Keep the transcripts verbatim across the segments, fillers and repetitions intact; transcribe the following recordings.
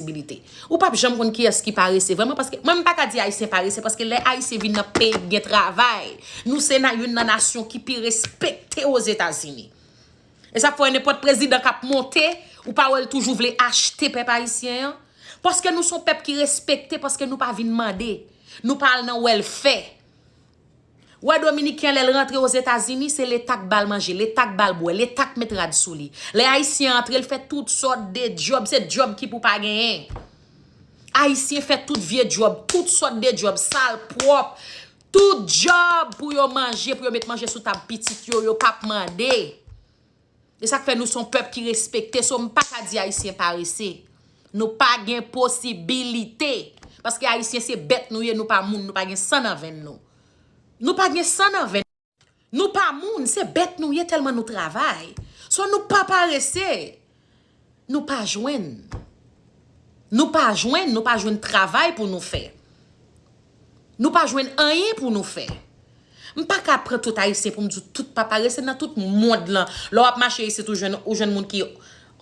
posibilite. Ou p ap janm konn kiyès ki parese vrèman, paske mwen m pa ka di Ayisyen parese, paske lè Ayisyen vin nan peyi k gen travay, nou se nan youn nan nasyon ki pi respekte Ozetazini. E sa k fè nenpòt prezidan k ap monte, ou pa wè l toujou vle achte pèp ayisyen an? Paske nou se yon pèp ki respekte, paske nou pa vin mande. Nou pa al nan wèlfè. Ou wè Dominiken an, lè l rantre Ozetazini, se Leta k ba l manje, Leta k ba l bwè, Leta k met rad sou li. Lè Ayisyen an antre, l fè tout sòt de djòb, se djòb ki pou pa genyen. Ayisyen fè tout vye djòb, tout sòt de djòb, sal, pwòp, tout djòb pou yo manje, pou yo met manje sou tab pitit yo, yo p ap mande. E sa k fè nou se yon pèp ki respekte, so m pa ka di Ayisyen parese. Nou pa gen posibilite. Paske Ayisyen se bèt nou ye, nou pa moun, nou pa gen san nan venn nou. Nou pa gen san nan venn nou. Nou pa moun, se bèt nou ye tèlman nou travay. So nou pa parese. Nou pa jwenn. Nou pa jwenn, nou pa jwenn travay pou nou fè. Nou pa jwenn anyen pou nou fè. M pa ka pran tout Ayisyen pou m di tout pa parese nan tout mond lan. Lè w ap mache isit, ou jwenn, ou jwenn moun ki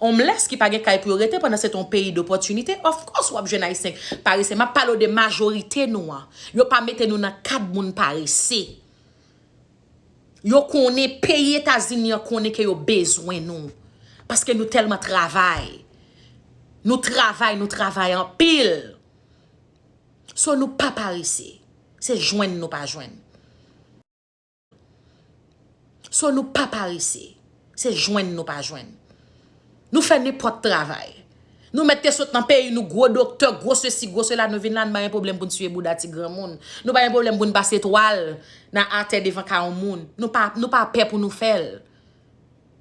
homeless, ki pa gen kay pou yo rete, pandan se te yon peyi dopòtinite. Of course, w ap jwenn Ayisyen parese. M ap pale w de majorite nou an. Yo pa mete nou nan kad moun parese. Yo konnen, peyi Etazini an konnen ke yo bezwen nou. Paske nou tèlman travay. Nou travay, nou travay anpil. So nou pa parese. Se jwenn nou pa jwenn. So nou pa parese. Se jwenn nou pa jwenn. Nou fè nenpòt travay. Nou mèt te sot nan peyi nou, gwo doktè, gwo sesi, gwo sela, nou vin la, nou pa gen pwoblèm pou n siye bouda ti granmoun. Nou pa gen pwoblèm pou n pase twal nan atè devan kay yon moun. Nou pa, nou pa pè pou nou fè l.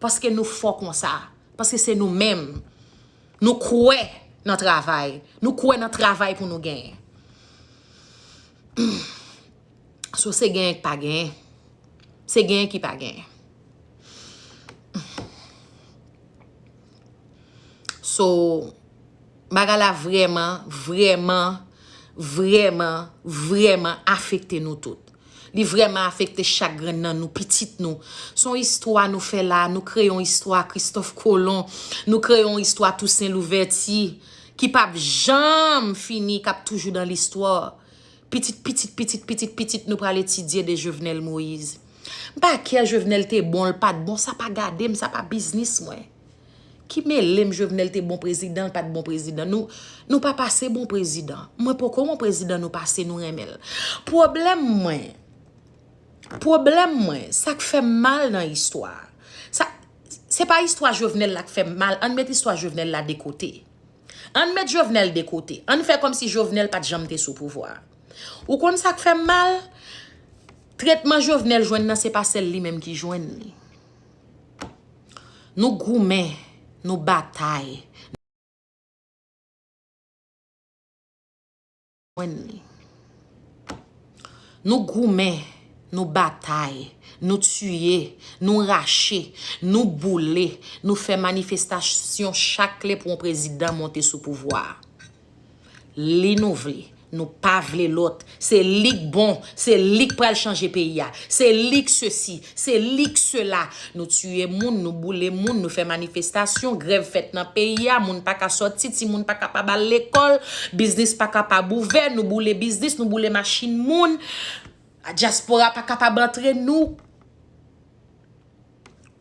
Paske nou fò konsa. Paske se nou menm. Nou kwè nan travay. Nou kwè nan travay pou nou genyen. So se genyen k pa genyen. Se genyen ki pa genyen. So, bagay la vrèman, vrèman, vrèman, vrèman afekte nou tout. Li vrèman afekte chak grenn nan nou, pitit nou. Se yon istwa nou fè la, nou kreye yon istwa Kristòf Kolon, nou kreye yon istwa Tousen Louvèti, ki p ap janm fini, k ap toujou nan listwa. Pitit, pitit, pitit, pitit, pitit, nou pral etidye de Jovenel Moïse. M pa kè Jovenel te bon, l pa t bon, sa pa gade m, sa pa biznis mwen. Ki mele m Jovenel te bon prezidan, l pa t bon prezidan. Nou, nou pa pase bon prezidan. Mwen poko bon prezidan nou pase, nou renmen l. Pwoblèm mwen, pwoblèm mwen, sa k fè m mal nan istwa. Sa, se pa istwa Jovenel la k fè m mal, ann met istwa Jovenel la de kote. Ann met Jovenel de kote. Ann fè kòmsi Jovenel pa t janm te sou pouvwa. Ou konn sa k fè m mal? Tretman Jovenel jwenn nan, se pa sèl li menm ki jwenn li. Nou goumen, nou batay. Jwenn li. Nou goumen, nou batay, nou tiye, nou rache, nou boule, nou fè manifestasyon chak lè pou yon prezidan monte sou pouvwa a. Li nou vle, nou pa vle lòt. Se li k bon, se li k pral chanje peyi a. Se li k sesi, se li k sela. Nou tiye moun, nou boule moun, nou fè manifestasyon, grèv fèt nan peyi a, moun pa ka sòti, timoun pa kapab al lekòl, biznis pa kapab ouvè, nou boule biznis, nou boule machin moun. Dyaspora pa kapab antre, nou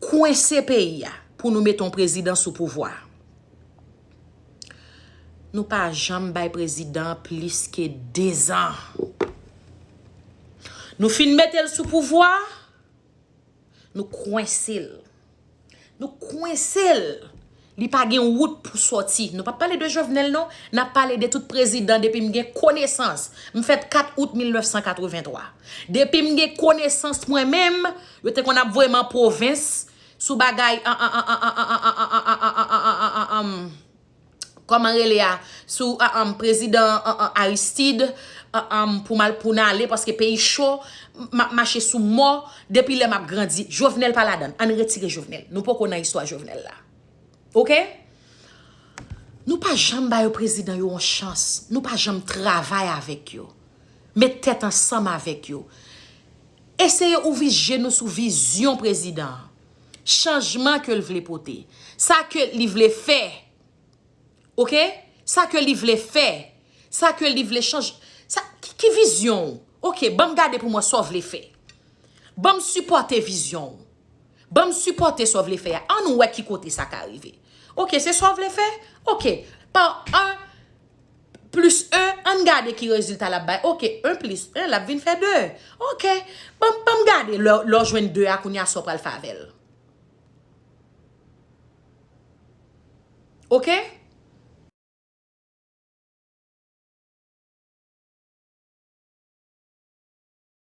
kwense peyi a pou nou mete yon prezidan sou pouvwa. Nou pa janm bay prezidan plis ke dezan. Nou fin mete l sou pouvwa, nou kwense l. Nou kwense l. Li pa gen wout pou sòti. Nou p ap pale de Jovenel non, n ap pale de tout prezidan depi m gen konesans. M fèt kat out mil nèf san katrevenntwa. Depi m gen konesans mwen menm, yo te konn ap voye m an pwovens sou bagay, kòman rele a, sou prezidan Aristide, pou m al pou n ale, paske peyi cho, m ap mache sou mò depi lè m ap grandi. Jovenel pa ladan l. Ann retire Jovenel. Nou poko nan istwa Jovenel la. Oke? Nou pa janm ba yo prezidan yo yon chans. Nou pa janm travay avèk yo. Met tèt ansanm avèk yo. Eseye ouvri je nou sou vizyon prezidan an. Chanjman ke l vle pote. Sa ke li vle fè. Oke? Sa ke li vle fè. Sa ke li vle chanje. Sa, ki, ki vizyon w? Ok, ban m gade pou mwen sa w vle fè. Ban m sipòte vizyon w. Ban m sipòte sa w vle fè a. Ann wè ki kote sa ka rive. Ok, se sa w vle fè? Ok, pa en plis en, ann gade ki rezilta l ap bay. Ok, en plis en, l ap vin fè de. Ok, ban, ban m gade lè, lè w jwenn de a kounye a sa w pral fè avè l. Ok?